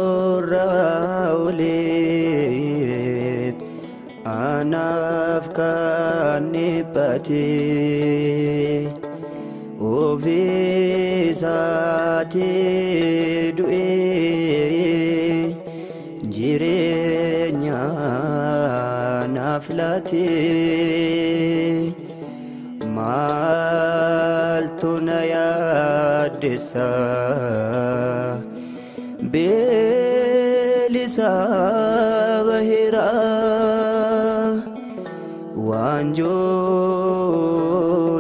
Faanurraa oliit anaaf kan dhiphate ofiisaatii du'ee jireenya naaf laate. Maaltu na yaaddessa beelisa baheera waanjoo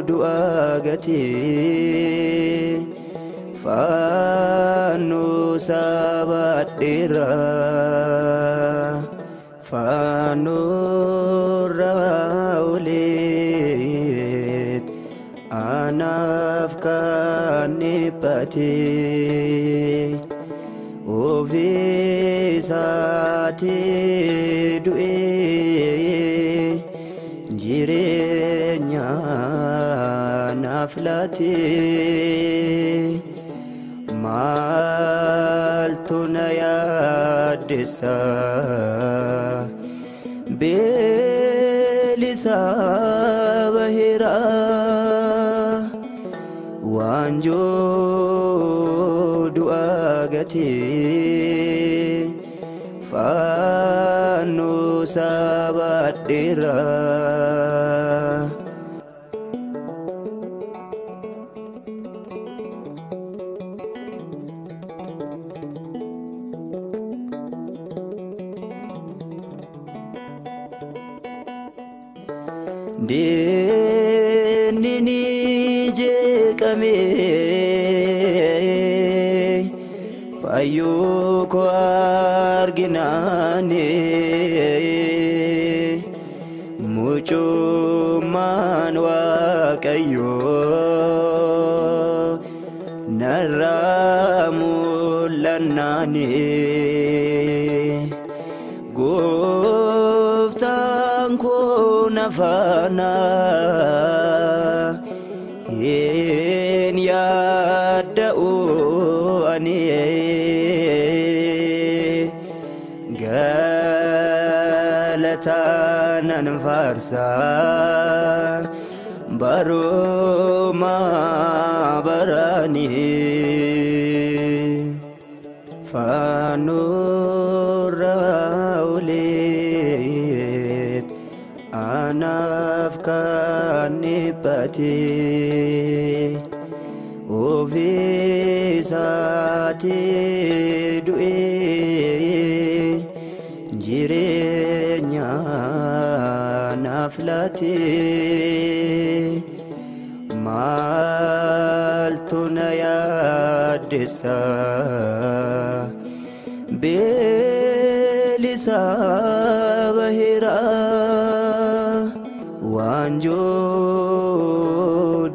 du'aa gatee fannoo sabaadheera. Faanurraa oliit anaaf kan dhiphate ofiisaatii du'ee jireenya naaf laate. Maaltu na yaaddessa beelisa baheera waanjoo du'aa gatee fannoo sabaadheera. Diinni ni jeeqame fayyuu koo arginaani mucummaan Waaqayyoo narraa mul'annaani. Gooftaan koo na faana hin yaadda'u ani galataan nan faarsa baruma barani. Faanurraa oliit anaaf kan dhiphate ofiisaatii du'ee jireenya naaf laate. Maaltu na yaaddessa beelisa baheera waanjoo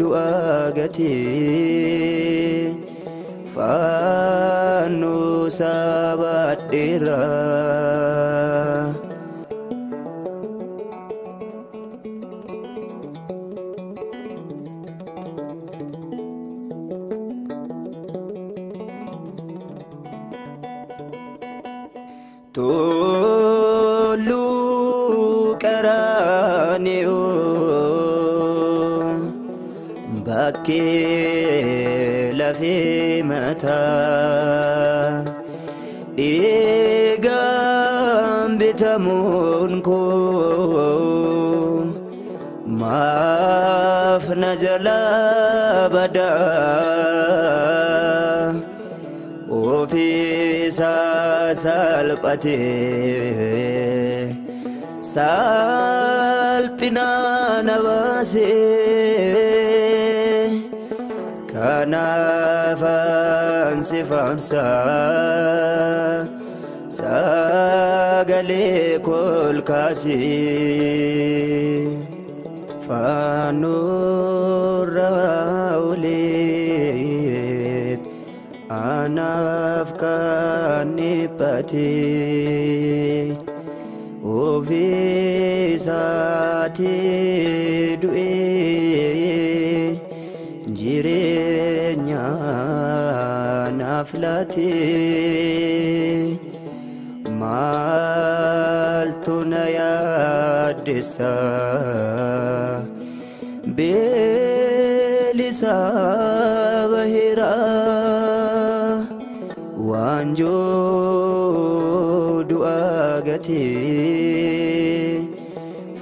du'aa gatee fannoo sabaadheera. Tulluu Qaraani'oo bakkee lafee mataa dhiigaan bitamuun koo maaf na jalaa badaa ofiisaa salphatee salphina na baasee kanaafan si faamsa sagalee kol kaasee faanurraa oliit anaaf kan dhiphate ofiisaatii du'ee jireenya. naaf laatee maaltu na yaaddessa beelisa baheera waanjoo du'aa gatee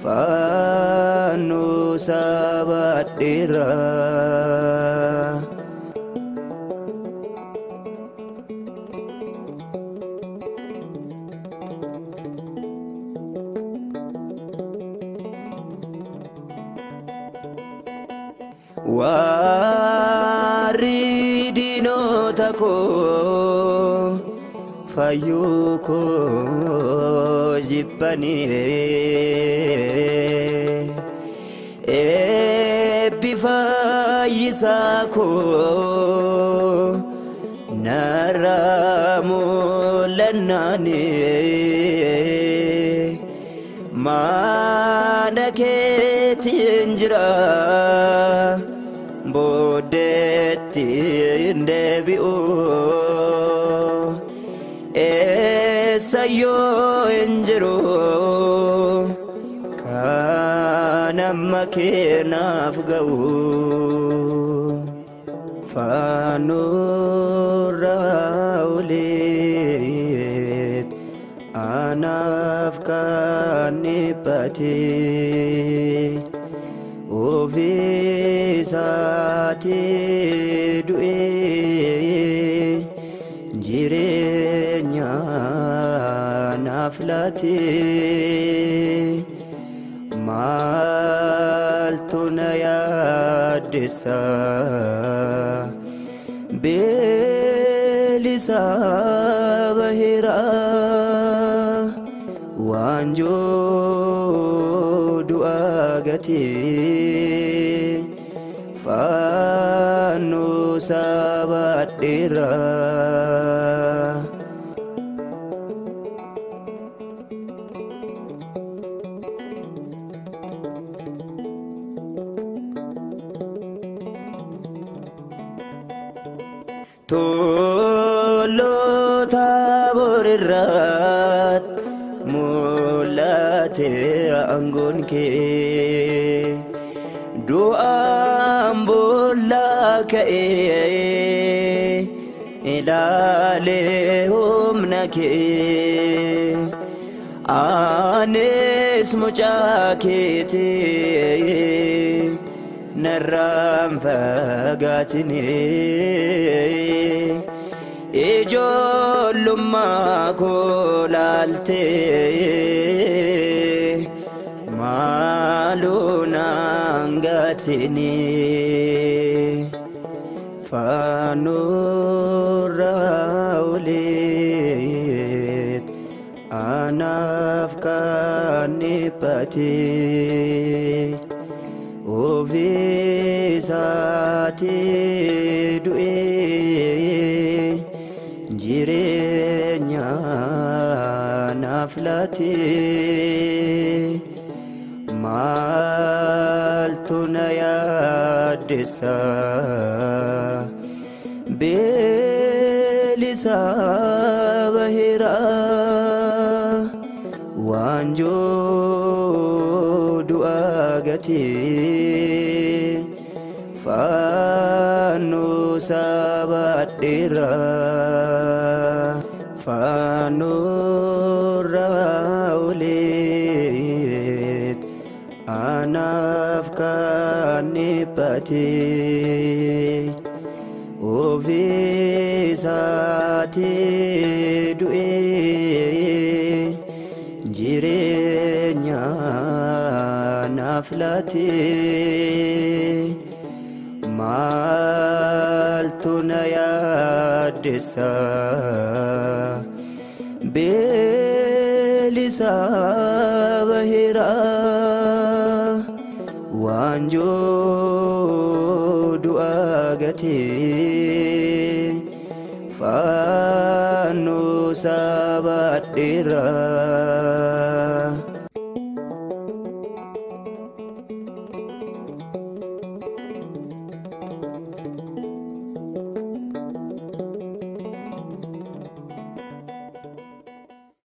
fannoo sabaadheera. Warri diinota koo fayyuu koo jibbanii eebbi fayyisaa koo narraa mul'annaanii mana keetiin jira. Booddeetti hin deebi'u eessayyoo hin jiru kan amma keenaaf ga'u fannoorraa oliit anaaf kan dhiphatee. Ofiisaatii du'ee jireenya naaf laatee maaltu na yaaddessa beelisa baheera waanjoo du'aa gatee fannoo sabaadheera. Tulluu Taaboor irratti mul'ate aangoon kee du'aan boollaa ka'ee ilaalee humna kee anis mucaa keetii narraan fagaatinee ijoollummaa koo laaltee maaloo naan gatinee fannoorraa oliit anaaf kan dhiphatee. Ofiisaatii du'ee jireenya naaf laatee maaltu na yaaddessa beelisa baheera waanjoo du'aa gatee fannoo sabaadheera. Fannoorraa oliit anaaf kan dhiphatee ofiisaatii du'ee jireenya naaf laatee maaltu na yaaddessa beelisa baheera waanjoo du'aa gatee fannoo sabaadheera.